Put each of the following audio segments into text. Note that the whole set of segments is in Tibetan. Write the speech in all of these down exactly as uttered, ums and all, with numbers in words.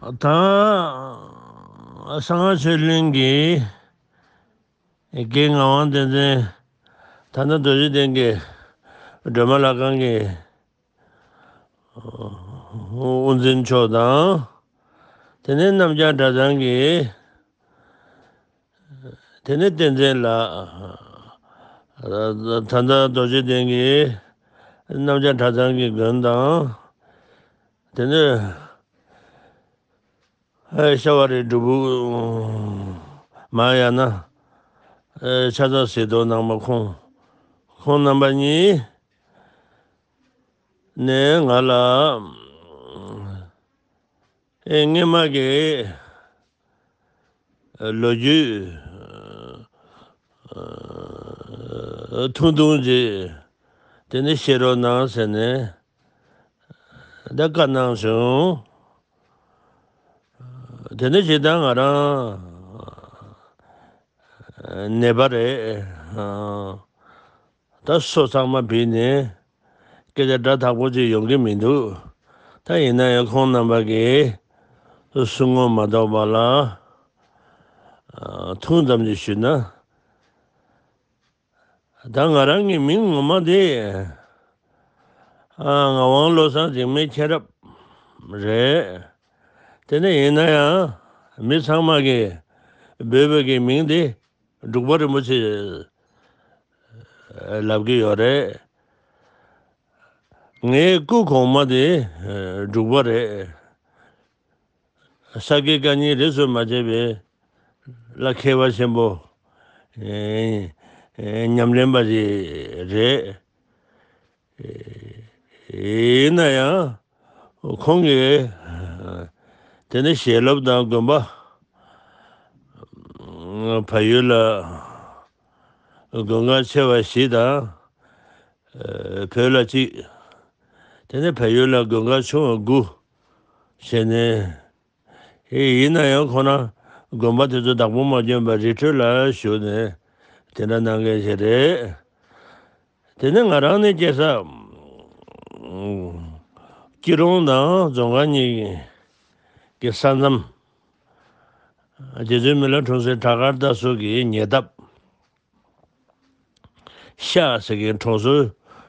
ད་གསང་སྔགས་ཆོས་གླིང་གི་རྒན་ངག་དབང་བསྟན་འཛིན། ད་ལྟ་རྡོ་རྗེ་གདན་གྱི་སྒྲོལ་མ་ལྷ་ཁང་གི་དབུ་འཛིན་མཆོག་དང་། དེ་ནས་རྣམ་རྒྱལ་གྲྭ་ཚང་གི། དེ་ནས་བསྟན་འཛིན་ལགས། ད་ལྟ་རྡོ་རྗེ་གདན་གྱི་རྣམ་རྒྱལ་གྲྭ་ཚང་གི་དགོན་དང་། དེ་ནས་ཤ་བ་རི་སྒྲུབ་ཕུག་མ་ཡང་ན་ཆ་ཚང་ཟིལ་གཏོར་ནང་མ་ཁོང་ཁོང་རྣམ་པ་གཉིས་ནས་ང་ལ། ཨེ། སྔོན་མ་གི་ལོ་རྒྱུས་ཐུང་ཐུང་ཅིག་དེ་ནས་བཤད་རོགས་གནང་ཟེར་ནས་ད་བཀའ་གནང་བྱུང་། དེ་ནས་ཇི་ལྟར་ང་རང་ནད་པ་རེད། ད་སོ་ཚང་མ་བིས་ནས་སྐད་ཆ་སྒྲ་དག་པོ་ཅིག་ཡོང་གི་མི་འདུག་ད་ཡིན་ན་ཡང་ཁོང་རྣམ་པ་གིས་གསུང་ངོ་མ་གཏོགས་པ་ལ་ཐུང་ཙམ་ཅིག་ཞུས་ན། ད་ང་རང་གི་མིང་ངོ་མ་དེ་ཨ། ངག་དབང་བློ་བཟང་འཇིགས་མེད་མཁྱེན་རབ་རེད། དེ་ནས་ཡིན་ན་ཡང་མི་ཚང་མ་གིས་འབོད་པའི་གི་མིང་དེ་འབྲུག་པ་རིན་པོ་ཆེ་ལབ་ཀྱི་ཡོད་རེད། ངའི་སྐུ་གོང་མ་དེ་འབྲུག་པ་རེད། ས་དགེ་བཀའ་རྙིང་རིས་སུ་མ་ཆད་པའི་ལ་མཁས་པ་ཆེན་པོ། ཨེ། ཨེ། ཉམས་ལེན་པ་ཞིག་རེད། ཡིན་ན་ཡང་ཁོང་གིས་དེ་ནས་ཞལ་སློབ་དང་དགོན་པ་བལ་ཡུལ་ལ་དགོན་ཁག་ཆེ་བ་བཞི་དང་། ཨ། བོད་ལ་གཅིག་དེ་ནས་བལ་ཡུལ་ལ་དགོན་ཁག་ཆུང་བ་དགུ་བྱས་ནས། ཨེ། ཡིན་ན་ཡང་ཁོང་རང་དགོན་པ་དེ་ཚོ་བདག་པོ་མ་བསྐྱོན་པར་རི་ཁྲོད་ལ་བཞུགས་ནས་དེ་འདྲ་གནང་མཁན་ཞིག་རེད། དེ་ནས་ང་རང་ནི་སྐྱེས་ས་སྐྱིད་གྲོང་དང་རྫོང་དཀར་གཉིས་ཀྱི་ས་མཚམས། རྗེ་བཙུན་མི་ལ་འཁྲུངས་སའི་བྲག་དཀར་རྟ་ཟོག་གི་ཉེ་འདབས། ཤག་ཟེར་མཁན་གྲོང་ཚོ་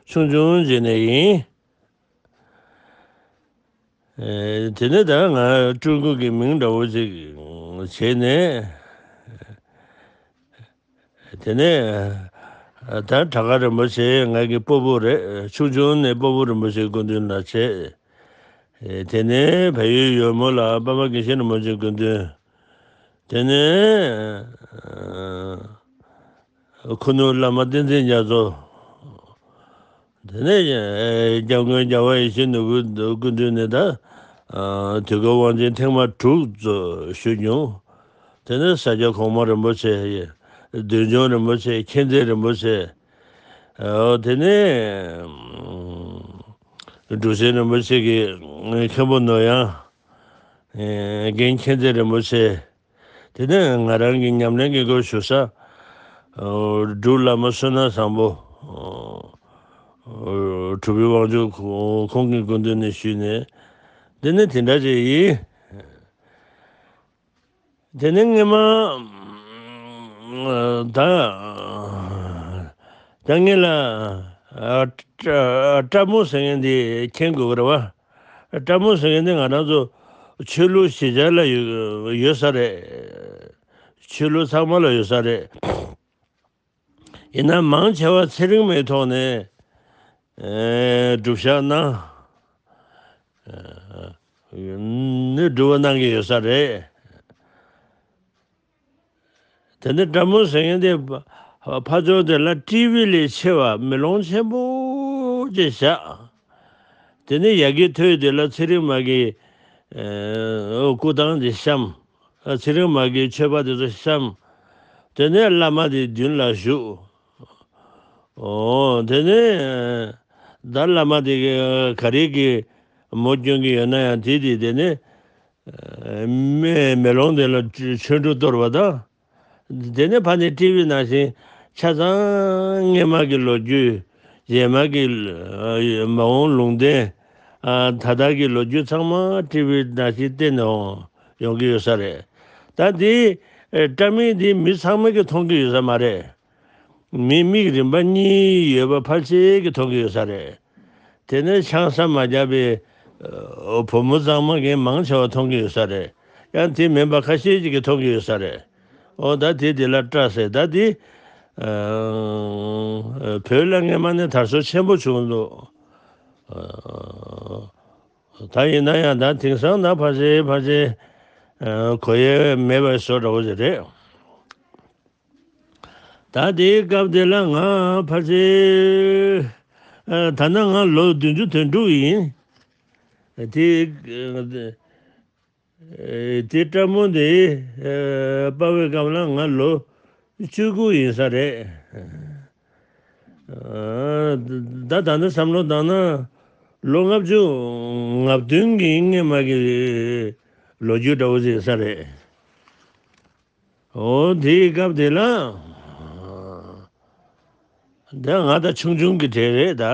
ཆུང་ཆུང་ཅིག་ནས་ཡིན། ཨེ། དེ་ནས་ད་ང་སྤྲུལ་སྐུ་གི་མིང་འདྲ་བོ་ཅིག་བྱས་ནས། དེ་ནས་ད་བྲག་དཀར་རིན་པོ་ཆེ་ང་གི་སྤོ་བོ་རེད། ཆུང་ཆུང་ནས་སྤོ་བོ་རིན་པོ་ཆེའི་སྐུ་མདུན་ལ་བྱས། ཨེ། དེ་ནས་བལ་ཡུལ་ཡོལ་མོ་ལ་པདྨ་དགེ་བཤེས་རིན་པོ་ཆེའི་སྐུ་མདུན། དེ་ནས་ཨ། ཁུ་ནུ་བླ་མ་བསྟན་འཛིན་རྒྱ་མཚོ། དེ་ནས་སྐྱབས་མགོན་རྒྱལ་བ་ཡིད་བཞིན་ནོར་བུའི་སྐུ་མདུན་ནས་ད་དུས་འཁོར་དབང་ཆེན་ཐེངས་མ་དྲུག་ཙམ་ཞུས་མྱོང་། དེ་ནས་ས་སྐྱ་གོང་མ་རིན་པོ་ཆེ། བདུད་འཇོམས་རིན་པོ་ཆེ། མཁྱེན་བརྩེ་རིན་པོ་ཆེ། ཨོ། དེ་ནས་འབྲུག་ཆེན་རིན་པོ་ཆེ་གི་མཁན་པོ་ནོར་གཡང་། ཨེ། རྒན་མཁྱེན་བརྩེ་རིན་པོ་ཆེ། དེ་ནས་ང་རང་གི་ཉམས་ལེན་གྱི་སྐོར་ཞུ་ས། ཨོ། འབྲུག་བླ་མ་བསོད་ནམས་བཟང་པོ། ཨོ། གྲུབ་པའི་དབང་ཕྱུག་ཁོང་གི་སྐུ་མདུན་ནས་ཞུས་ནས། དེ་ནས་དེ་འདྲ་ཅིག་ཡིན། དེ་ནས་སྔོན་མ་ད་ད་ངེད་ལ་ཨ། ཏྲ་ཏྲ་མོ་ཟེར་མཁན་དེ་མཁྱེན་དགོས་ཀྱི་རེད་བ། ཏྲ་མོ་ཟེར་མཁན་དེ་ང་རང་ཚོ་ཆོས་ལུགས་གཞིས་ཆགས་ལ་ཡོད་ཡོད་ས་རེད། ཆོས་ལུགས་ཚང་མ་ལ་ཡོད་ས་རེད། ཡིན་ན་མང་ཆེ་བ་ཚེ་རིང་མའི་ཐོག་ནས་ཨེ། སྒྲུབ་བཞག་གནང་། ཨེ། ནི་སྒྲུབ་པ་གནང་གི་ཡོད་ས་རེད། དེ་ནས་ཏྲ་མོ་ཟེར་མཁན་དེ་ཕ་ཕ་ཚོ་དེ་ལ་ཊི་བི་ལས་ཆེ་བ་མེ་ལོང་ཆེན་པོ་ཅིག་བཞག་དེ་ནས་ཡ་གི་ཐོད་དེ་ལ་ཚེ་རིང་མ་གི་ཨེ། སྐུ་ཐང་དེ་བཤམས། ཚེ་རིང་མ་གི་མཆོད་པ་དེ་ཚོ་བཤམས། དེ་ནས་བླ་མ་དེ་མདུན་ལ་བཞུགས། ཨོ། དེ་ནས་ད་བླ་མ་དེ་ག་རེ་གི་མོ་སྐྱོན་གི་ཡོད་ན་ཡང་དེ་དེ་དེ་ནས་མེ་མེ་ལོང་དེ་ལ་ཆོ་འཕྲུལ་གཏོར་བ་དང་། དེ་ནས་ཕ་ནས་ཊི་བི་ནང་བཞིན་ཆ་ཚང་སྔོན་མ་གི་ལོ་རྒྱུས། རྗེས་མ་གི་མ་འོངས་ལུང་བསྟན། ཨ་ད་ལྟ་གི་ལོ་རྒྱུས་ཚང་མ་ཊི་བི་ནང་བཞིན་བལྟས་ནས་འོང་ཡོང་གི་ཡོད་ས་རེད། ད་འདི་ཨེ་བཀྲ་མི་འདི་མི་ཚང་མ་གིས་མཐོང་གི་ཡོད་ས་མ་རེད། མི་མིག་རིམ་པ་གཉིས་ཡོད་པ་ཕལ་ཆེར་གྱིས་མཐོང་གི་ཡོད་ས་རེད། དེ་ནས་ཆང་ས་མ་བརྒྱབ་པའི་ཨ་བུ་མོ་གཙང་མ་གིས་མང་ཆེ་བ་མཐོང་གི་ཡོད་ས་རེད། ཡང་དེ་མིན་པ་ཁ་ཤས་ཅིག་གིས་མཐོང་གི་ཡོད་ས་རེད། འོ་ད་དེ་དེ་ལ་སྐྲ་ཟེར། ད་དེ་ཨ་བོད་ལ་སྔས་མ་ནས་དར་སྲོལ་ཆེན་པོ་བྱུང་འདུག་ད་ཡིན་ན་ཡང་ད་དེང་སང་ད་ཕལ་ཆེར་ཕལ་ཆེར་ཨ་གོ་ཡས་མེད་པའི་བཟོ་འདྲ་བོ་ཞིག་རེད། ད་དེའི་སྐབས་དེ་ལ་ང་ཕལ་ཆེར་ཨ་ད་ནང་ང་ལོ་བདུན་ཅུ་དོན་དྲུག་ཡིན། དེ་དེ་སྐྲ་མོ་དེ་ཨ་སྤར་བའི་སྐབས་ལ་ང་ལོ་བཅུ་དགུ་ཡིན་ས་རེད། ཨ་ད་ད་ནི་བསམ་བློ་བཏང་ན་ལོ་ལྔ་བཅུ་ང་བདུན་གྱི་སྔས་མ་གི་ལོ་རྒྱུས་འདྲ་བོ་ཞིག་ཡིན་ས་རེད། འོ་དེའི་སྐབས་དེ་ལ་ད་ང་ད་ཆུང་ཆུང་གི་གྲས་རེད་ད།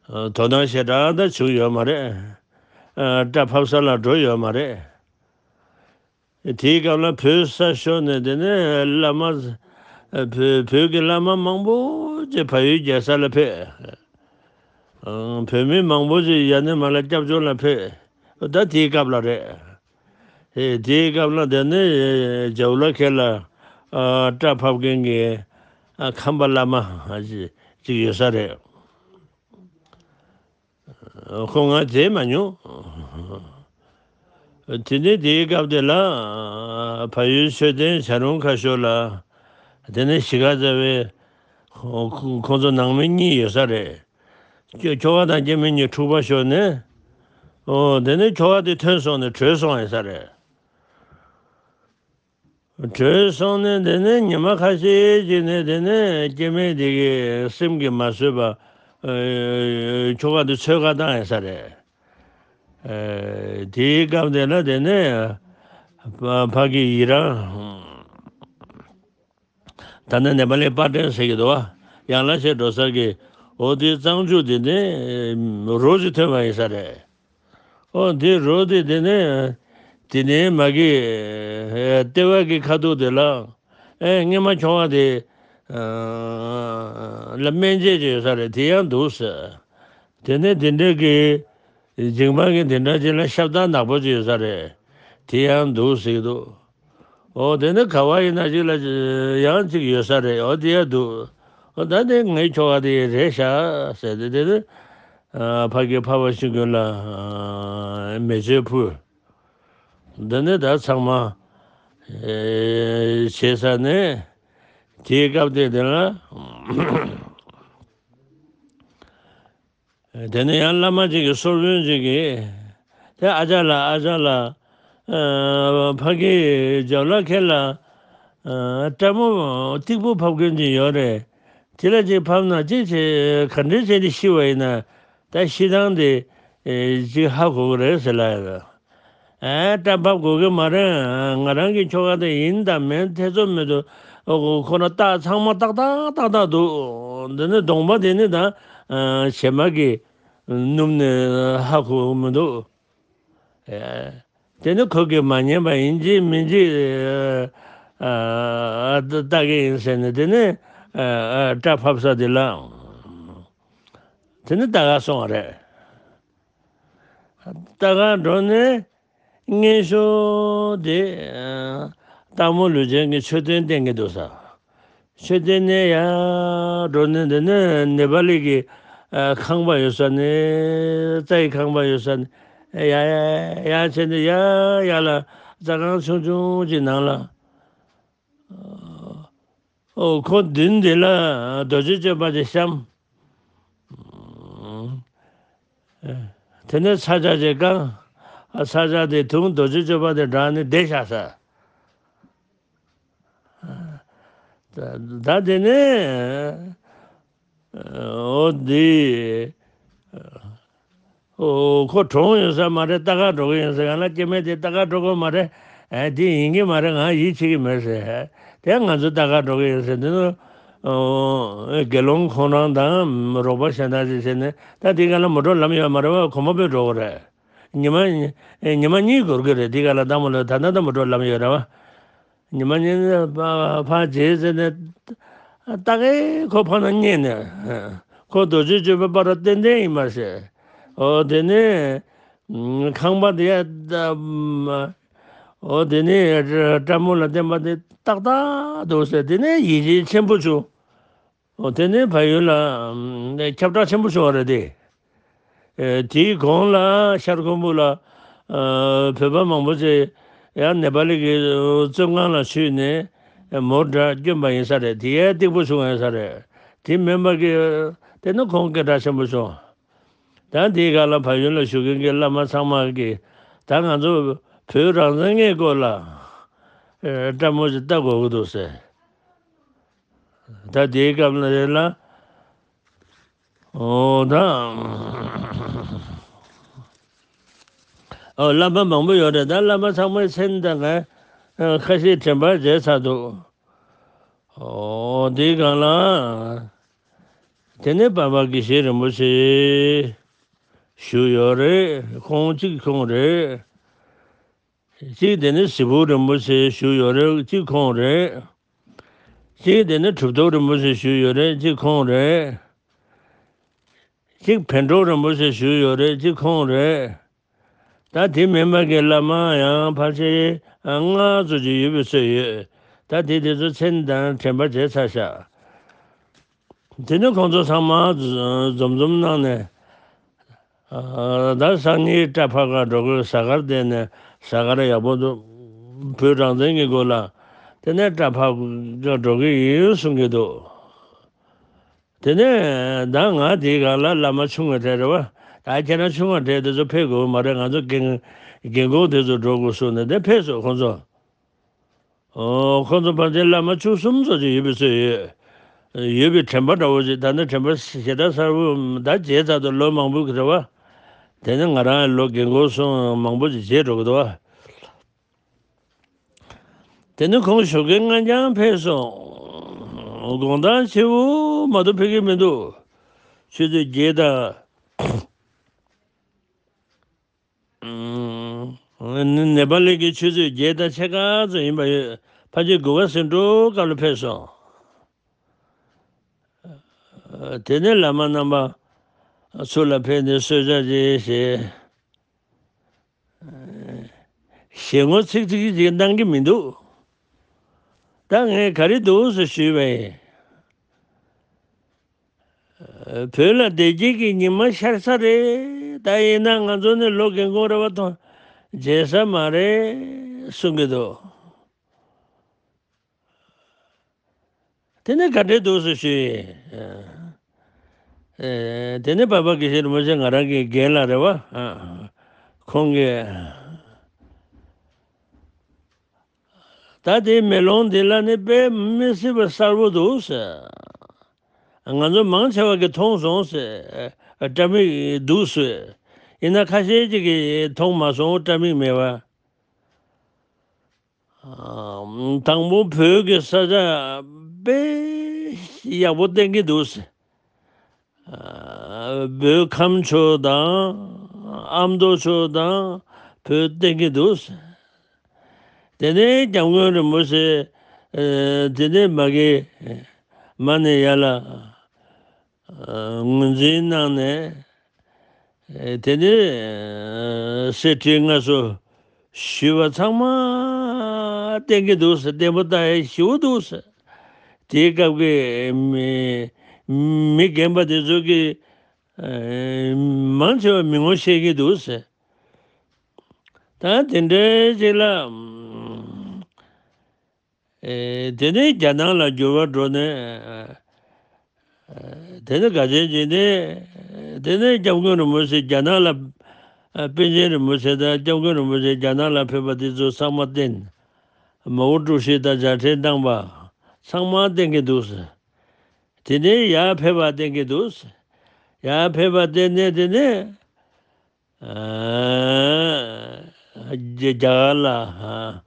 ཨ་དོ་སྣང་ཞེ་དྲག་ད་བྱུང་ཡོད་མ་རེད། ཨ་སྐྲ་ཕབ་ས་ལ་འགྲོ་ཡོད་མ་རེད། དེའི་སྐབས་ལ་བོད་ས་ཤོར་ནས་དེ་ནས་བླ་མ་བོད་བོད་ཀྱི་བླ་མ་མང་པོ་ཅིག་བལ་ཡུལ་རྒྱལ་ས་ལ་ཕེབས། ཨང་བོད་མི་མང་པོ་ཅིག་ཡ་ནས་མར་ལ་སྐྱབས་བཅོལ་ལ་ཕེབས། ད་དེའི་སྐབས་ལ་རེད། ཨེ་དེའི་སྐབས་ལ་དེ་ནས་ཇའུ་ལ་ཁེ་ལ་ཨ་སྐྲ་ཕབ་མཁན་གྱི་ཨ་ཁམས་པ་བླ་མ་ཅིག་ཅིག་ཡོད་ས་རེད། ཁོ་ང་མཇལ་མ་མྱོང་། དེ་ནས་དེའི་སྐབས་དེ་ལ་ཨ་བལ་ཡུལ་མཆོད་རྟེན་བྱ་རུང་ཁ་ཤོར་ལ་དེ་ནས་གཞིས་ཀ་རྩེ་བའི་ཁོ་ཁོ་ཁོང་ཚོ་ནང་མི་གཉིས་ཡོད་ས་རེད། ཁྱོ་ཁྱོ་ག་དང་སྐྱེ་དམན་གཉིས་འཁྲུག་པ་ཤོར་ནས། ཨོ་དེ་ནས་ཁྱོ་ག་དེ་ཐོན་སོང་ནས་བྲོས་སོང་ཡོད་ས་རེད། བྲོས་སོང་ནས་དེ་ནས་ཉི་མ་ཁ་ཤས་ཅིག་ནས་དེ་ནས་སྐྱེ་དམན་དེ་གི་སེམས་ཀྱིས་མ་བཟོད་པ་ཨེ་ཁྱོ་ག་དེ་ཚོད་ཁ་བཏང་ཡོད་ས་རེད། ཨེ་དེའི་སྐབས་དེ་ལ་དེ་ནས་ཕ་ཕ་གི་ཡི་རང་ད་ནི་ནེ་པ་ལི་པར་སྐྲུན་ཟེར་གྱི་འདུག་བ། ཡང་ལ་ཞེས་འགྲོ་ས་གི་འོ་དེའི་གཙང་ཆུ་དེ་ནས་རོ་ཞིག་ཐོན་པ་ཡིན་ས་རེད། ཨོ་དེ་རོ་དེ་དེ་ནས་དེ་ནས་མ་གི་ཨེ་ལྟེ་བ་གི་ཁ་ཐུག་དེ་ལ་ཨེ་སྔས་མ་ཁྱོ་ག་དེ་ཨ་ལ་སྨན་དཔྱད་ཅིག་ཡོད་ས་རེད། དེ་ཡང་འདུག་ཟེར། དེ་ནས་དེ་འདྲའི་གི་སྦྱིན་པ་གི་དེ་འདྲ་ཅིག་ལ་ཤ་སྟག་ནག་པོ་ཅིག་ཡོད་ས་རེད། དེ་ཡང་འདུག་ཟེར་གྱི་འདུག་ཨོ་དེ་ནི་ག་བ་ཡིན་ན་ཅིག་ལ་ཡང་ཅིག་ཡོད་ས་རེད། ཨོ་དེ་ཡང་འདུག་ཨོ་ད་དེ་ངའི་ཁྱོ་ག་དེ་རེད་ཤག་ཟེར་ཏེ་དེ་ནི་ཨ་ཕ་གི་ཕ་བ་ཤི་ཀུན་ལ་ཨ་མེ་མཆོད་ཕུལ། འདི་ནི་ད་ཚང་མ་ཨེ་བྱས་ས་ནས་དེའི་སྐབས་དེ་དེ་ལ། དེ་ནས་ཡང་བླ་མ་ཅིག་གིས་སོར་བོན་ཅིག་གིས་དེ་ཨ་ཅག་ལ་ཨ་ཅག་ལ་ཨ་ཕ་གི་ཇོ་ལ་ཁེ་ལ་ཨ་སྐྲ་མོ་སྟུག་པོ་ཕབ་མཁན་ཅིག་ཡོད་རེད། དེ་ལ་ཅིག་ཕབ་ན་ཅི་བྱེད་ག་འདྲ་བྱས་ཏེ་ཤི་བ་ཡིན་ན་ད་ཤི་སྟངས་དེ་ཨེ་ཅིག་ཧ་གོ་གི་རེད་ཟེར་ལབ་ཡོད། ཨེ་སྐྲ་ཕབ་དགོས་ཀྱི་མ་རེད། ང་རང་གི་ཁྱོ་ག་དེ་ཡིན་དང་མིན་ཐེ་ཚོམ་མི་འདུག་ཨོ་ཁོ་ན་རྟགས་ཚང་མ་ཏག་ཏག་ཏག་ཏག་འདུག་འདི་ནི་གདོང་པ་དེ་ནི་ད་ཨ་བྱེ་མ་གི་སྣུམ་ནི་ཧ་གོ་མི་འདུག་ཨེ་དེ་ནི་ཁོ་གིས་མ་ཉན་པ་ཡིན་གཅིག་མིན་གཅིག་ཨ་ཨ་ལྟ་གི་ཡིན་ཟེར་ནས་དེ་ནི་ཨ་ཨ་སྐྲ་ཕབ་ས་དེ་ལ་དེ་ནི་ལྟ་ག་སོང་བ་རེད། ལྟ་ག་འགྲོ་ནས་སྔས་ཤོས་དེ་སྟག་མོ་ལུས་ཅན་གྱི་མཆོད་རྟེན་བསྟན་གྱི་འདུག་ས། མཆོད་རྟེན་ནས་ཡར་འགྲོ་ནས་འདི་ནས་ནེ་པ་ལི་གི་ཁང་པ་ཡོད་ས་ནས་རྩྭ་ཡི་ཁང་པ་ཡོད་ས་ནས་ཡར་ཡར་ཡར་བྱས་ནས་ཡར་ཡར་ལ་རྩྭ་ཁང་ཆུང་ཆུང་ཅིག་ནང་ལ། ཨོ་ཁོ་མདུན་དེ་ལ་རྡོ་རྗེ་གཅོད་པ་དེ་བཤམས། དེ་ནས་ཚ་ཇ་ཅིག་བཀང་། ཚ་ཇ་དེ་འཐུང་། རྡོ་རྗེ་གཅོད་པ་དེ་བསྒྲགས་ནས་བསྡད་བཞག་ས། ད་དེ་ནས་ཨོ་འདི། ཨོ་ཁོ་གྲོངས་ཡོད་ས་མ་རེད། ལྟ་ག་འགྲོ་གི་ཡིན་ཟེར། ཡང་ན་སྐྱེ་དམན་དེ་ལྟ་ག་འགྲོ་གི་མ་རེད། ཨེ་དེ་ཡིན་གི་མ་རེད། ང་ཡིད་ཆེས་གི་མེད་ཟེར། དེ་ང་ཚོ་ལྟ་ག་འགྲོ་གི་ཡིན་ཟེར། འདི་ནི་ ཨོ། དགེ་སློང་ཁོང་རང་དང་རོགས་པ་གཞན་དག་ཅིག་བྱས་ནས། ད་དེའི་སྒང་ལ་མོ་ཊ་ལམ་ཡོད་མ་རེད་བ། གོམ་པ་སྤོས་འགྲོ་དགོས་རེད། ཉི་མ་ཉི་མ་གཉིས་འགོར་གི་རེད། དེའི་སྒང་ལ་སྟག་མོ་ལ་ད་ལྟ་ད་མོ་ཊ་ལམ་ཡོད་རེད་བ། ཉི་མ་གཉིས་ཕར་བརྗེད་ཟེར་ནས། ད་གའི་ཁོ་ཕར་ན་བསྙེས་ནས། ཁོ་རྡོ་རྗེ་གཅོད་པའི་པར་ཏན་ཏན་ཡིན་མ་ཟད། ཨོ་དེ་ནས་ཁང་པ་དེ་ཡ། ཨོ་དེ་ནས་སྤྲ་མོ་ལ་བསྟན་པ་དེ་ཏག་ཏག་འདུག་ཟེར། དེ་ནས་ཡིད་ཆེས་ཆེན་པོ་བྱུང་། ཨོ་དེ་ནས་བལ་ཡུལ་ལ་ཁྱབ་བསྒྲགས་ཆེན་པོ་བྱུང་བ་རེད་དེ། ཨེ། དེའི་གོང་ལ་ཤར་ཁུམ་བུ་ལ། ཨ། བོད་པ་མང་པོ་ཅིག་ཡང་ནེ་པ་ལི་གི་བཙོན་ཁང་ལ་ཚུད་ནས་མོ་ཊ་བསྐྱོན་པ་ཡིན་ས་རེད། དེ་ཡང་སྟེགས་བུ་བྱུང་ཡོད་ས་རེད། དེ་མིན་པ་གི་དེ་ནི་ཁོང་སྐད་གྲགས་ཆེན་པོ་བྱུང་། ད་དེའི་སྒང་ལ་བལ་ཡུལ་ལ་བཞུགས་མཁན་གྱི་བླ་མ་ཚང་མ་གིས་ད་ང་ཚོ་བོད་རང་བཙན་གྱི་སྐོར་ལ། ཨེ། སྤྲ་མོ་ཅིག་ལྟ་དགོས་ཀྱི་འདུག་ཟེར། ད་དེའི་སྐབས་ལ་རེད་ལ། ཨོ་ད། ཨོ་བླ་མ་མང་པོ་ཡོད་རེད། ད་བླ་མ་ཚང་མའི་མཚན་དང་ང་ཁ་ཤས་དྲན་པར་བརྗེད་ཚར་འདུག། ཨོ་དེའི་སྒང་ལ། དེ་ནས་འཕགས་པ་དགེ་བཤེས་རིན་པོ་ཆེ་བཞུགས་ཡོད་རེད། ཁོང་གཅིག་ཁོང་རེད། གཅིག་དེ་ནི་ཟི་ཕུག་རིན་པོ་ཆེ་བཞུགས་ཡོད་རེད། གཅིག་ཁོང་རེད། གཅིག་དེ་ནི་གྲུབ་ཐོབ་རིན་པོ་ཆེ་བཞུགས་ཡོད་རེད། གཅིག་ཁོང་རེད། གཅིག་བན་ཀྲོག་རིན་པོ་ཆེ་བཞུགས་ཡོད་རེད། གཅིག་ཁོང་རེད། ད་དེ་མིན་པ་གི་བླ་མ་ཡང་ཕལ་ཆེར་ལྔ་ཙམ་ཅིག་ཡོད་པའི་ཚོད་ཡོད། ད་དེ་དེ་ཚོ་མཚན་དང་དྲན་པ་བརྗེད་ཚར་ཤག། དེ་ནས་ཁོང་ཚོ་ཚང་མ་འཛོམས་འཛོམས་གནང་ནས། ཨ། ད་སང་ཉིན་སྐྲ་ཕབ་ག་འགྲོ་གི། གཟའ་སྐར་དེ་ནས་གཟའ་སྐར་ཡག་པོ་འདུག། བོད་རང་བཙན་གྱི་སྐོར་ལ་དེ་ནས་སྐྲ་ཕབ་ག་འགྲོ་གི་ཡིན་གསུང་གི་འདུག། དེ་ནས་ད་ང་དེའི་སྒང་ལ་བླ་མ་ཆུང་བ་གྲས་རེད་བ། ད་ཁྱེད་རང་ཆུང་བ་གྲས་དེ་ཚོ་ཕེབས་དགོས་མ་རེད། ང་ཚོ་རྒན་རྒན་གོག་དེ་ཚོ་འགྲོ་དགོས་གསུངས་ནས་དེ་ཕེབས་སོང་ཁོང་ཚོ། ཨོ། ཁོང་ཚོ་ཕལ་ཆེར་བླ་མ་བཅུ་གསུམ་ཙམ་ཅིག་ཡོད་པའི་ཚོད་ཡོད། ཡོད་པའི་དྲན་པ་འདྲ་བོ་ཅིག། ད་ནི་དྲན་པ་ཞེ་དྲག་གསལ་པོ་ད་བརྗེད་ཚར་འདུག། ལོ་མང་པོ་གི་རེད་བ། དེ་ནི་ང་རང་ལོ་རྒན་གོག་སོང་མང་པོ་ཅིག་བརྗེད་འགྲོ་གི་འདུག་བ། དེ་ནི་ཁོང་ཞོགས་ཀས་སྔ་རྐྱང་ཕེབས་སོང་། དགོང་དག་ཕྱི་པོ་མ་གཏོགས་ཕེབས་ཀྱི་མི་འདུག། ཆུ་ཚོད་བརྒྱད་དང་། ཨང་། ནེ་པ་ལི་གི་ཆུ་ཚོད་བརྒྱད་དང་ཕྱེད་ཀ་ཙམ་ཡིན་པ་ཡོད། ཕལ་ཆེར་དགུ་པ་ཟིན་འགྲོ་སྐབས་ལ་ཕེབས་སོང་། དེ་ནས་བླ་མ་རྣམ་པ་ཚུར་ལ་ཕེབས་ནས་གསོལ་ཇ་ཅིག་བཞེས། ཞལ་ངོ་ཚིག་ཚིག་ཅིག་གནང་གི་མི་འདུག། ད་ངས་ག་རེ་འདུག་ཟེར་ཞུས་པ་ཡིན། བོད་ལ་བདེ་སྐྱིད་ཀྱི་ཉི་མ་ཤར་ས་རེད། ད་ཡིན་ན་ང་ཚོ་ནི་ལོ་རྒན་གོག་རེད་བ། དང་བརྗེད་ས་མ་རེད་གསུང་གི་འདུག། དེ་ནས་ག་འདྲས་འདུག་ཟེར་ཞུས། ཨེ། དེ་ནས་འཕགས་པ་དགེ་བཤེས་རིན་པོ་ཆེ་ང་རང་གི་རྒན་ལགས་རེད་བ། ཨ། ཁོང་གིས། ད་དེའི་མེ་ལོང་འདི་ལ་ནི་དཔེ་མི་སྲིད་པ་གསལ་པོ་འདུག་ཟེར། ང་ཚོ་མང་ཆེ་བ་གིས་མཐོང་སོང་ཟེར། སྐྲ་མིག་འདུག་ཟེར། ཡིན་ན་ཁ་ཤས་ཅིག་གིས་མཐོང་མ་སོང་། སྐྲ་མིག་མེད་པ། དང་པོ་བོད་ཀྱི་ས་ཆ་དཔེ་ཡག་པོ་བསྟན་གྱི་འདུག་ཟེར། བོད་ཁམས་ཕྱོགས་དང་ཨ་མདོ་ཕྱོགས་དང་བོད་བསྟན་གྱི་འདུག། དེ་ནས་སྐྱབས་མགོན་རིན་པོ་ཆེ། དེ་ནས་མ་གི་མ་ནས་ཡར་ལ་ངོས་འཛིན་གནང་ནས། དེ་ནས་གསེར་ཁྲི་མངའ་གསོལ་ཞུས་པ་ཚང་མ་བསྟན་གྱི་འདུག་ཟེར། བརྟན་པོ་ལྟ་ཡ་ཞེ་པོ་འདུག་ཟེར། དེའི་སྐབས་ཀྱི་མི་མི་རྒན་པ་དེ་ཚོ་གིས། ཨེ། མང་ཆེ་བ་མི་ངོ་ཤེས་ཀྱི་འདུག་ཟེར། ད་དེ་འདྲའི་ཅིག་ལ། ཨེ། དེ་ནས་རྒྱ་ནག་ལ་འགྱུར་བ་འགྲོ་ནས། ཨེ། དེ་ནས་ག་ཅན་ཅིག་ནས། དེ་ནས་སྐྱབས་མགོན་རིན་པོ་ཆེ་རྒྱ་ནག་ལ། ཨེ། པཎ་ཆེན་རིན་པོ་ཆེ་དང་སྐྱབས་མགོན་རིན་པོ་ཆེ་རྒྱ་ནག་ལ་ཕེབས་པ་དེ་ཚོ་ཚང་མ་བསྟན། མའོ་ཀྲུའུ་ཞི་དང་མཇལ་འཕྲད་གནང་པ་ཚང་མ་བསྟན་གྱི་འདུག་ཟེར། དེ་ནས་ཡར་ཕེབས་པ་བསྟན་གྱི་འདུག་ཟེར། ཡར་ཕེབས་པ་བསྟན་ནས་དེ་ནས། ཨ། རྒྱ་རྒྱ་གར་ལ། ཨ།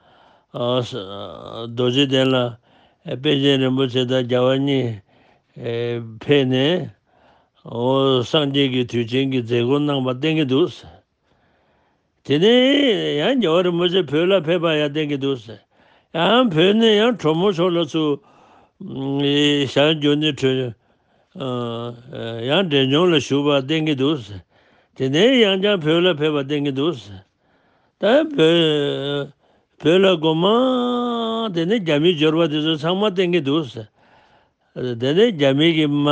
ཨ། རྡོ་རྗེ་གདན་ལ་པཎ་ཆེན་རིན་པོ་ཆེ་དང་རྒྱལ་བ་གཉིས་ ཨེ་ཕེབས་ནས་འོ་སངས་རྒྱས་ཀྱི་དུས་ཆེན་གྱི་མཛད་སྒོ་གནང་བ་བསྟན་གྱི་འདུག། དེ་ནས་ཡང་རྒྱལ་བ་རིན་པོ་ཆེ་བོད་ལ་ཕེབས་པ་ཡང་བསྟན་གྱི་འདུག། ཡང་བོད་ནས་ཡང་གྲོ་མོ་ཕྱོགས་ལ་ཚུར་ཨེ་ཞལ་བསྒྱུར་ནས་བྲོས། ཨ་ཡང་འབྲས་ལྗོངས་ལ་བཞུགས་པ་བསྟན་གྱི་འདུག། དེ་ནས་ཡང་བསྐྱར་བོད་ལ་ཕེབས་པ་བསྟན་གྱི་འདུག། ད་བོད་བོད་ལ་སྒོ་མང་དེ་ནས་རྒྱ་མིའི་འབྱོར་པ་དེ་ཚོ་ཚང་མ་བསྟན་གྱི་འདུག། དེ་ནས་རྒྱ་མི་གི་མ་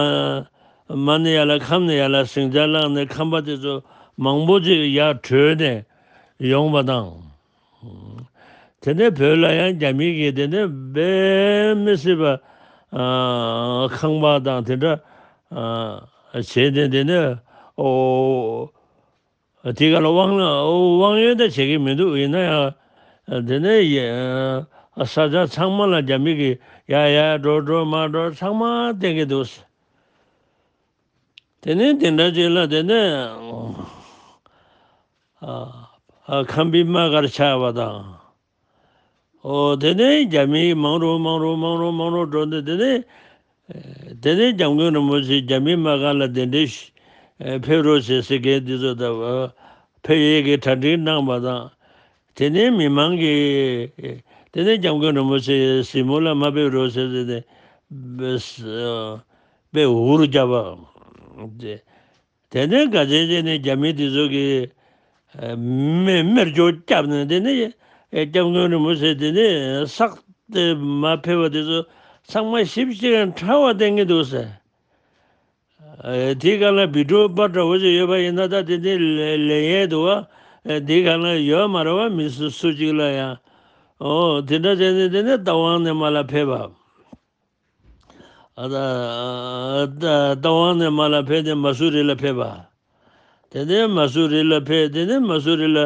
མ་ཎི་ཡ་ལ་ཁམས་ནི་ཡ་ལ་ཟིང་ཆ་བླངས་ནས་ཁམས་པ་དེ་ཚོ་མང་པོ་ཅིག་ཡར་བྲོས་ནས་ཡོང་བ་དང་། དེ་ནས་བོད་ལ་ཡང་རྒྱ་མི་གིས་དེ་ནས་དཔེ་མི་སྲིད་པ་ཨ་ཁང་པ་དང་དེ་འདྲ་ཨ་བྱས་ནས་དེ་ནས་ཨོ། དེ་ག་ལ་དབང་ལ་དབང་ཡོད་ད་བྱེད་ཀྱི་མི་འདུག། ཡིན་ན་ཡང་དེ་ནས་ཡ་ས་ཆ་ཚང་མ་ལ་རྒྱ་མི་གིས་ཡ་ཡ་འགྲོ་འགྲོ་མ་འགྲོ་ཚང་མ་བསྟན་གྱི་འདུག། དེ་ནས་དེ་འདྲ་ཅིག་ལ་དེ་ནས་ཨ་ཨ་ཁམས་པའི་དམག་སྒར་ཆགས་པ་དང་། ཨོ་དེ་ནས་རྒྱ་མི་མང་རུ་མང་རུ་མང་རུ་མང་རུ་འགྲོ་ནས་དེ་ནས། དེ་ནས་སྐྱབས་མགོན་རིན་པོ་ཆེ་རྒྱ་མི་དམག་སྒར་ལ་གདན་འདྲེན་ཞུ་ཕེབས་རོགས་བྱེད་ཟེར་མཁན་འདི་ཚོ་ད་ཕེབས་ཡས་ཀྱི་གྲ་སྒྲིག་གནང་བ་དང་། དེ་ནས་མི་མང་གིས་དེ་ནས་སྐྱབས་མགོན་རིན་པོ་ཆེ་གཟིགས་མོ་ལ་མ་ཕེབས་རོགས་བྱེད་ཟེར་ནས་དཔེ་འུར་བརྒྱབ་པ། དེ་ནས་ག་ཚད་ཅིག་ནས་རྒྱ་མི་དེ་ཚོ་གིས་མེ་མེ་སྒྱོགས་བརྒྱབ་ནས་དེ་ནས་སྐྱབས་མགོན་རིན་པོ་ཆེ་དེ་ནས་སྲོག་དེ་མ་ཕེབས་པ་དེ་ཚོ་ཚང་མ་ཞིབ་ཅིང་ཕྲ་བ་བསྟན་གྱི་འདུག་ཟེར། དེའི་སྒང་ལ་བི་ཌིའོ་པར་འདྲ་བོ་ཞིག་ཡོད་པ་ཡིན་ན་ད་དེ་ནས་ལེན་ཡས་འདུག་བ། དེའི་སྒང་ལ་ཡོད་མ་རེད་བ། མི་སུ་སུ་གཅིག་ལ་ཡང་། ཨོ་དེ་འདྲ་བྱས་ནས་དེ་ནས་རྟ་དབང་ནས་མར་ལ་ཕེབས་པ། ཨ་ད་ད་རྟ་དབང་ནས་མར་ལ་ཕེབས་ནས་མ་སུ་རི་ལ་ཕེབས་པ། དེ་ནས་མ་སུ་རི་ལ་ཕེབས། དེ་ནས་མ་སུ་རི་ལ་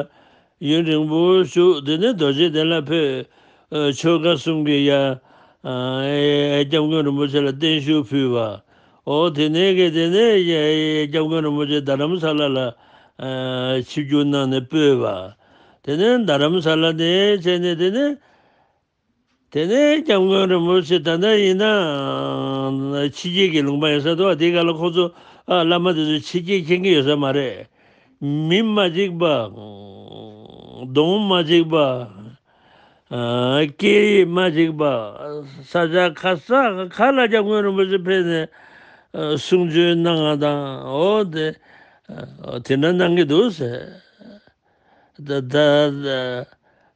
ཡུན་རིང་པོ་བཞུགས། དེ་ནས་རྡོ་རྗེ་གདན་ལ་ཕེབས། ཆོལ་ཁ་གསུམ་གྱི་ཡ་སྐྱབས་མགོན་རིན་པོ་ཆེ་ལ་བརྟན་བཞུགས་ཕུལ་བ། ཨོ་དེ་ནས་གི་དེ་ནས་སྐྱབས་མགོན་རིན་པོ་ཆེ་རྡ་རམ་ས་ལ་ལ་ཆིབས་བསྒྱུར་གནང་ནས་སྤོས་པ། དེ་ནས་རྡ་རམ་ས་ལ་ནས་བྱས་ནས་དེ་ནས། དེ་ནས་སྐྱབས་མགོན་རིན་པོ་ཆེ་ད་ལྟ་ཡིན་ན་ཕྱི་རྒྱལ་གྱི་ལུང་པ་ཡིན་ས་འདུག། དེའི་སྒང་ལ་ཁོང་ཚོ་ཨ་བླ་མ་དེ་ཚོ་ཕྱི་རྒྱལ་མཁྱེན་གྱི་ཡོད་ས་མ་རེད། མི་མ་གཅིག་པ། གདོང་མ་གཅིག་པ། ཨ་སྐད་ཡིག་མ་གཅིག་པ། ས་ཆ་ག་ས་ག་ལ་སྐྱབས་མགོན་རིན་པོ་ཆེ་ཕེབས་ནས་ཨ་གསུང་ཆོས་གནང་བ་དང་། འོ་དེ་ཨ་དེ་འདྲ་གནང་གི་འདུག་ཟེར། ད་ད་ད་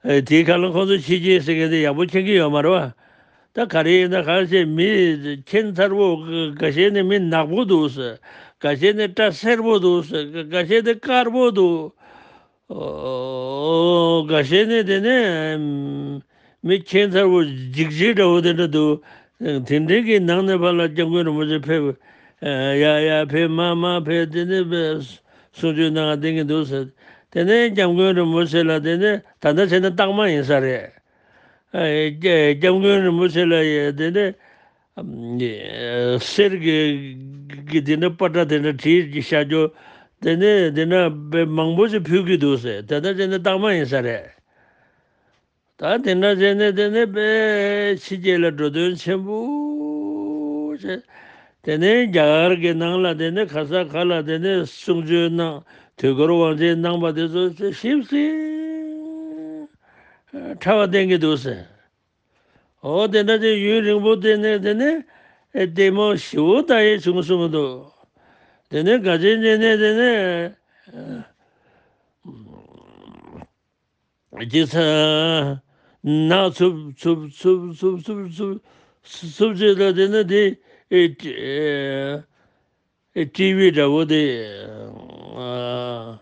ཨེ་དེའི་ཁ་ལ་ཁོང་ཚོ་ཕྱི་རྒྱལ་ཟེར་མཁན་དེ་ཡག་པོ་མཁྱེན་གྱི་ཡོད་མ་རེད་བ། ད་ག་རེ་ཡིན་ན་གང་ཞིག་མི་ཁྱད་མཚར་པོ། འགའ་ཤས་ནི་མི་ནག་པོ་འདུག་ཟེར། འགའ་ཤས་ནི་སྐྲ་སེར་པོ་འདུག་ཟེར། འགའ་ཤས་ནི་དཀར་པོ་འདུག། ཨོ་འགའ་ཤས་ནི་དེ་ནས་མི་ཁྱད་མཚར་པོ་འཇིགས་བྱེད་འདྲ་བོ་དེ་འདྲ་འདུག། དེ་འདྲའི་གི་ནང་ནས་ཕར་ལ་སྐྱབས་མགོན་རིན་པོ་ཆེ་ཕེབས། ཡ་ཡ་ཕེབས། མ་མ་ཕེབས། དེ་ནས་ཕེབས། གསུང་ཆོས་གནང་བ་བསྟན་གྱི་འདུག་ཟེར། དེ་ནས་སྐྱབས་མགོན་རིན་པོ་ཆེ་ལ་དེ་ནས་ད་ལྟ་བྱས་ན་རྟགས་མ་ཡིན་ས་རེད། ཨ་སྐྱབས་མགོན་རིན་པོ་ཆེ་ལ་ཡ་དེ་ནས་གསེར་གྱི་གི་དེ་འདྲ་པ་ཏྲ་དེ་འདྲ་བྲིས་ཀྱི་བཞག་རྒྱུ། དེ་ནས་དེ་འདྲ་དཔེ་མང་པོ་ཞིག་ཕུལ་གྱི་འདུག་ཟེར། ད་ལྟ་བྱས་ན་རྟགས་མ་ཡིན་ས་རེད། ད་དེ་འདྲ་བྱས་ནས་དེ་ནས་དཔེ་ཕྱི་རྒྱལ་ལ་འགྲོ་དོན་ཆེན་པོ་བྱས། དེ་ནས་རྒྱ་གར་གྱི་ནང་ལ་དེ་ནས་ག་ས་ག་ལ་དེ་ནས་གསུང་ཆོས་གནང་། དུས་འཁོར་དབང་ཆེན་གནང་བ་དེ་ཚོ་ཞིབ་ཅིང་ཕྲ་བ་བསྟན་གྱི་འདུག་ཟེར། འོ་དེ་འདྲ་བྱས་ཡུན་རིང་པོ་བསྟན་ནས་དེ་ནས་ལྟད་མོ་ཞེ་པོ་ལྟ་ཡས་བྱུང་གསུངས་འདུག། དེ་ནས་ག་ཅན་ཅན་ནས་དེ་ནས། ཅི་ཚ་ནག་འཚུབ་འཚུབ་འཚུབ་འཚུབ་འཚུབ་འཚུབ་འཚུབ་ཅིག་ལ་དེ་ནས་དེ་ཨེ་ཨེ་ཊི་ཝི་འདྲ་བོ་དེ་ཨ་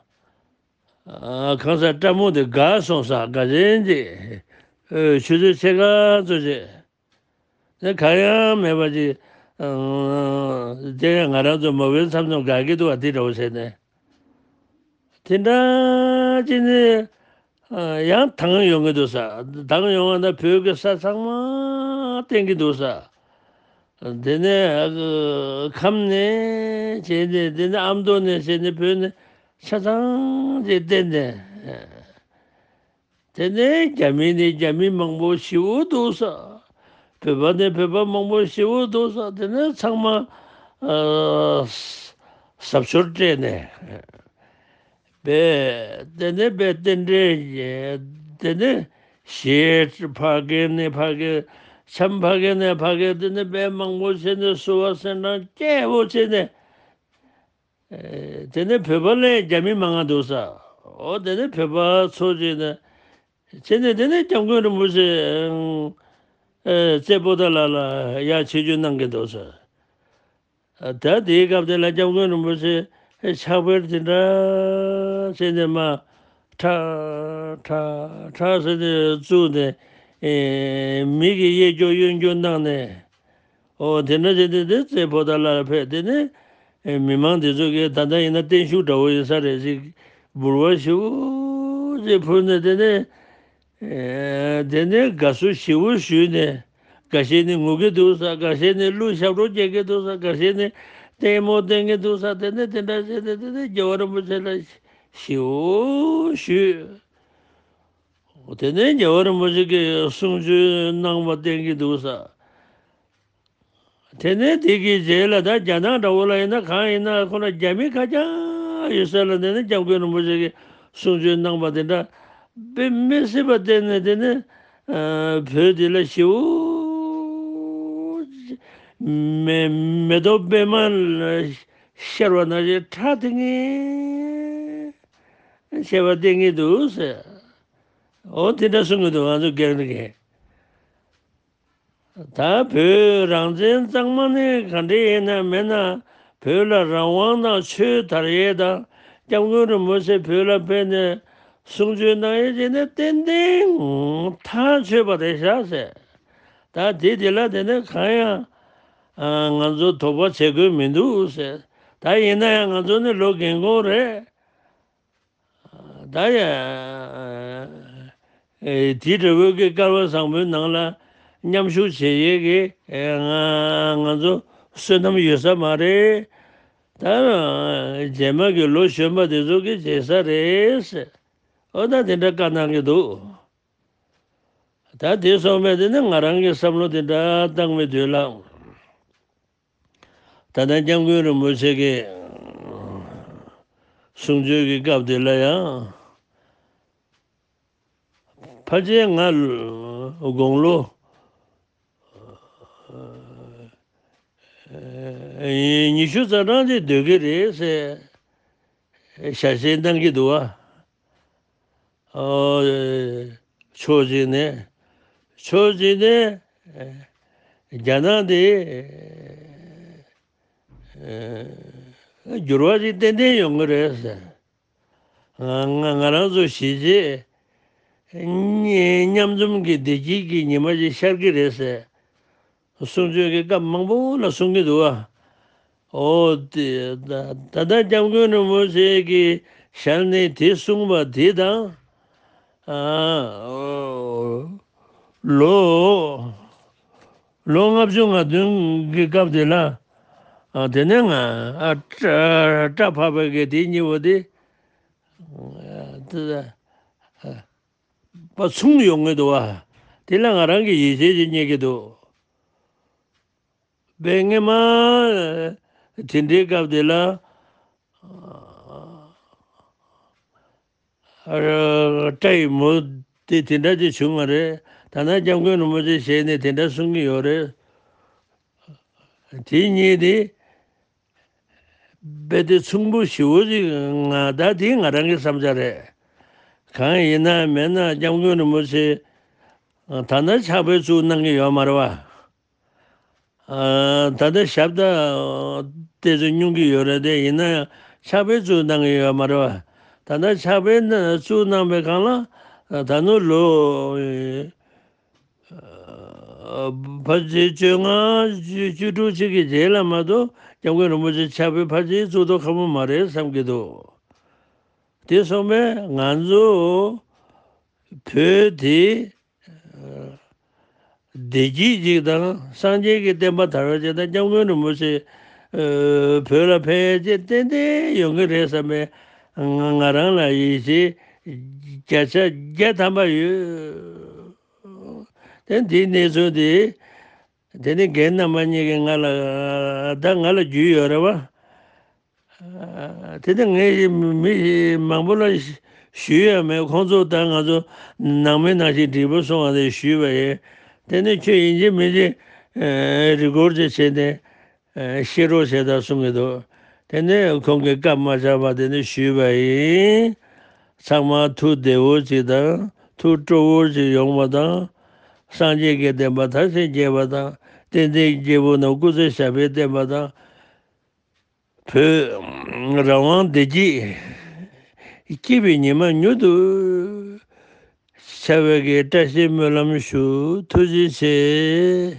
ཨ་གང་ཟག་སྤྲ་མོ་དེ་འགག་སོང་ས། ག་ཅན་ཅིག་ཨེ་ཆུ་ཚོད་ཕྱེད་ཀ་ཙམ་ཅིག་དེ་གང་ཡང་མེད་པ་ཅིག་ཨ་དེ་ང་རང་ཚོ་མོ་བའི་མཚམས་མཚམས་འགག་གི་འདུག་བ། དེ་འདྲ་བོ་བྱས་ནས། དེ་འདྲ་ཅིག་ནས་ཡང་དྭངས་ཡོང་གི་འདུག་ས། དྭངས་ཡོང་བ་ན་བོད་ཀྱི་ས་ཚང་མ་བསྟན་གྱི་འདུག་ས། དེ་ནས་ཁམས་ནས་བྱས་ནས། དེ་ནས་ཨ་མདོ་ནས་བྱས་ནས་བོད་ནས་ཆ་ཚང་ཅིག་བསྟན་ནས། དེ་ནས་རྒྱ་མི་ནས་རྒྱ་མི་མང་པོ་ཞེ་པོ་འདུག་ས། བོད་པ་ནས་བོད་པ་མང་པོ་ཞེ་པོ་འདུག་ས། དེ་ནས་ཚང་མ་ཨ་གཟབ་མཆོར་སྤྲས་ནས་པས། དེ་ནས་པས་རྟེན་འབྲེལ་དེ་ནས་གཞས་ཕ་གི་ནས་ཕ་གི་འཆམ་ཕ་གི་ནས་ཕ་གི་དེ་ནས་པས་མང་པོ་བྱས་ནས་བསུ་བ་གསན་གྲངས་སྐྱེ་བོ་བྱས་ནས། ཨེ། དེ་ནས་བོད་པ་ལས་རྒྱ་མི་མང་ང་འདུག་ས། འོ་དེ་ནས་བོད་པ་ཚོ་བྱས་ནས་བྱས་ནས་དེ་ནས་སྐྱབས་མགོན་རིན་པོ་ཆེ་ཨེ་རྩེ་པོ་ཏ་ལ་ལ་ཡར་ཆིབས་བསྒྱུར་གནང་གི་འདུག་ས། ད་དེའི་སྐབས་དེ་ལ་སྐྱབས་མགོན་རིན་པོ་ཆེ་ཕྱག་དཔེ་དེ་འདྲ་བྱས་ནས་མར་ཁྲག་ཁྲག་ཁྲག་ཟེར་ནས་བཙུགས་ནས་ཨེ་མི་གི་གཡས་སྐྱོར་གཡོན་སྐྱོར་གནང་ནས། ཨོ་དེ་འདྲ་བྱས་ཏེ་དེ་རྩེ་པོ་ཏ་ལ་ཕེབས། དེ་ནས་ཨེ་མི་མང་དེ་ཚོ་གིས་ད་ལྟ་ཡིན་ན་བརྟན་བཞུགས་འདྲ་བོ་ཡིན་ས་རེད་ཅེས་འབུལ་བ་ཞེ་པོ་ཅིག་ཕུལ་ནས། དེ་ནས་ཨེ་དེ་ནས་དགའ་བསུ་ཞེ་པོ་ཞུས་ནས། འགའ་ཤས་ནི་ངུ་གི་འདུག་ས། འགའ་ཤས་ནི་གླུ་ཞབས་བྲོ་རྒྱག་གི་འདུག་ས། འགའ་ཤས་ནི་ལྟད་མོ་བསྟན་གི་འདུག་ས། དེ་ནས་དེ་འདྲ་བྱས་ཏེ་དེ་ནས་རྒྱལ་བ་རིན་པོ་ཆེ་ལ་ཞེ་པོ་ཞུས། དེ་ནས་རྒྱལ་བ་རིན་པོ་ཆེ་གིས་གསུང་ཆོས་གནང་བ་བསྟན་གྱི་འདུག་ས། དེ་ནས་དེ་གི་རྗེས་ལ་ད་རྒྱ་ནག་འདྲ་བོ་ལ་ཡིན་ན་གང་ཡིན་ན་ཁོ་ན་རྒྱ་མི་ཁ་རྐྱང་ཡོད་ས་ལ། དེ་ནས་སྐྱབས་མགོན་རིན་པོ་ཆེ་གིས་གསུང་ཆོས་གནང་བ་དེ་འདྲ་དཔེ་མི་སྲིད་པ་བསྟན་ནས། དེ་ནས་ཨ་བོད་འདི་ལ་ཞེ་པོ་མེ་མེ་ཏོག་པད་མ་ལ་ཤར་བ་ནང་བཞིན་ཁྲ་ཐིང་ངེ་བྱས་པ་བསྟན་གྱི་འདུག་ཟེར། འོ་དེ་འདྲ་གསུང་གི་འདུག་ང་ཚོ་རྒན་རིགས། ད་བོད་རང་བཙན་གཙང་མ་ནི་ག་འདྲ་ཡིན་ན་མེད་ན། བོད་ལ་རང་དབང་དང་ཆོས་དར་ཡས་དང་། སྐྱབས་མགོན་རིན་པོ་ཆེ་བོད་ལ་ཕེབས་ནས་གསུང་ཆོས་གནང་ཡས་བྱས་ནས་ཏན་ཏན་ཐག་ཆོད་པ་རེད་ཤག་ཟེར། ད་དེ་དེ་ལ་དེ་ནས་གང་ཡང་ང་ཚོ་དོགས་པ་བྱེད་དགོས་མི་འདུག་ཟེར། ད་ཡིན་ན་ཡང་ང་ཚོ་ནི་ལོ་རྒན་གོག་རེད། ད་ཡ། ཨེ། དེ་འདྲ་བོའི་གི་སྐལ་བ་བཟང་པོའི་ནང་ལ་མཉམ་ཞུགས་བྱེད་ཡས་ཀྱི་ཨེ་ང་ང་ཚོ་བསོད་ནམས་ཡོད་ས་མ་རེད། ད་རྗེས་མ་གི་ལོ་གཞོན་པ་དེ་ཚོ་གིས་བྱེད་ས་རེད་ཟེར། འོ་ད་དེ་འདྲ་བཀའ་གནང་གི་འདུག་ད་དེ་སོང་བས་དེ་ནི་ང་རང་གི་བསམ་བློ་དེ་འདྲ་བཏང་བའི་དུས་ལ། ད་ལྟ་སྐྱབས་མགོན་རིན་པོ་ཆེ་གི་གསུང་ཆོས་ཀྱི་སྐབས་དེ་ལ་ཡང་ཕལ་ཆེར་ང་དགུང་ལོ་ཉི་ཤུ་རྩ་གྲངས་ཅིག་སྡོད་ཀྱི་རེད་ཟེར་ཞལ་བཞེས་གནང་གི་འདུག་བ། ཨོ། ཕྱོགས་གཅིག་ནས། ཕྱོགས་གཅིག་ནས། རྒྱ་ནག་འདི་འགྱུར་བ་ཞིག་ཏན་ཏན་ཡོང་གི་རེད་ཟེར། ང་ང་ང་རང་ཚོ་གཞིས་བྱེས་མཉམ་འཛོམས་ཀྱི་བདེ་སྐྱིད་ཀྱི་ཉི་མ་ཞིག་ཤར་གྱི་རེད་ཟེར། གསུང་ཆོས་ཀྱི་སྐབས་མང་པོ་ལ་གསུང་གི་འདུག་བ། ཨོ་དེ་ད་ད་ལྟ་སྐྱབས་མགོན་རིན་པོ་ཆེ་གི་ཞལ་ནས་དེ་གསུངས་པ་དེ་དང་། ཨ་ཨོ་ལོ་ལོ་ལྔ་བཅུ་ང་བདུན་གྱི་སྐབས་དེ་ལ། ཨ་དེ་ནས་ང་ཨ་སྐྲ་སྐྲ་ཕབ་པ་གི་དེ་གཉིས་པོ་དེ་ཨ་དེ་ཨ་པ་མཚུངས་ཡོང་གི་འདུག་བ། དེ་ལ་ང་རང་གིས་ཡིད་ཆེས་ཅིག་རྙེད་ཀྱི་འདུག་དཔེ་སྔོན་མ་དེ་འདྲའི་སྐབས་དེ་ལ་ཨ་སྐྲ་ཡི་མུ་དེ་དེ་འདྲ་ཅིག་བྱུང་བ་རེད། ད་ནང་སྐྱབས་མགོན་རིན་པོ་ཆེ་ཞལ་ནས་དེ་འདྲ་གསུང་གི་ཡོད་རེད། དེ་གཉིས་དེ་རྦད་དེ་མཚུངས་པོ་ཞེ་པོ་ཅིག་ང་ད་དེ་ང་རང་གི་བསམ་འཆར་རེད། གང་ཡིན་ན་མིན་ན་སྐྱབས་མགོན་རིན་པོ་ཆེ་ད་ནང་ཕྱག་དཔེ་བཙུགས་གནང་གི་ཡོད་མ་རེད་བ། ཨ་ད་ལྟ་ཞབས་ད་དེ་ཚོ་སྙུང་གི་ཡོད་རེད་དེ། ཡིན་ན་ཡང་ཕྱག་དཔེ་བཙུགས་གནང་གི་ཡོད་མ་རེད་བ། ད་ལྟ་ཕྱག་དཔེ་ན་བཙུགས་གནང་པའི་སྒང་ལ་ད་ནུ་ལོ་ཕལ་ཆེར་བཅོ་ལྔ་བཅུ་བཅུ་དྲུག་ཅིག་གི་རྗེས་ལ་མ་གཏོགས་སྐྱབས་མགོན་རིན་པོ་ཆེ་ཕྱག་དཔེ་ཕལ་ཆེར་བཙུགས་མདོག་ཁ་པོ་མ་རེད་བསམ་གྱི་འདུག་དེ་སོང་པས་ང་ཚོ་བོད་དེ་བདེ་སྐྱིད་ཅིག་དང་སངས་རྒྱས་ཀྱི་བསྟན་པ་དར་བ་ཅིག་དང་། སྐྱབས་མགོན་རིན་པོ་ཆེ་བོད་ལ་ཕེབས་ཡས་ཅིག་ཏན་ཏན་ཡོང་གི་རེད་བསམ་པའི་ང་ང་རང་ལ་ཡིད་ཆེས་བརྒྱ་ཆ་བརྒྱ་ཐམ་པ་ཡོད། དེ་འདིའི་གནས་ཚུལ་དེ་ དེ་ནས་རྒན་རྣམ་པ་གཉིས་ཀྱིས་ང་ལ། ད་ང་ལ་རྒྱུས་ཡོད་རེད་བ། དེ་ནས་ངས་མི་མང་པོ་ལ་ཞུས་ཡ་མེད། ཁོང་ཚོ་ད་ང་ཚོ་ནང་མི་ནང་བཞིན་འགྲིག་པོ་སོང་བ་དེ་ཞུས་པ་ཡིན། དེ་ནས་ཁྱོད་ཡིན་གཅིག་མིན་གཅིག་རི་ཀོར་ཅིག་བྱས་ནས་ཤེས་རོགས་བྱས་དང་གསུང་གི་འདུག་དེ་ནས་ཁོང་གིས་སྐབས་མ་ཆག་པར་དེ་ནས་ཞུས་པ་ཡིན། ཚང་མ་ཐུགས་བདེ་བོ་ཅིག་དང་ཐུགས་སྤྲོ་བོ་ཅིག་ཡོང་བ་དང་། སངས་རྒྱས་ཀྱི་བསྟན་པ་མཐར་ཕྱིན་རྒྱས་པ་དང་། བསྟན་འཛིན་སྐྱེས་བུ་རྣམས་སྐུ་ཚེ་ཞབས་པད་བརྟན་པ་དང་། བོད་རང་དབང་བདེ་སྐྱིད་སྐྱིད་པའི་ཉི་མ་མྱུར་དུ་འཆར་བའི་གི་བཀྲ་ཤིས་སྨོན་ལམ་ཞུ། ཐུགས་རྗེ་ཆེ།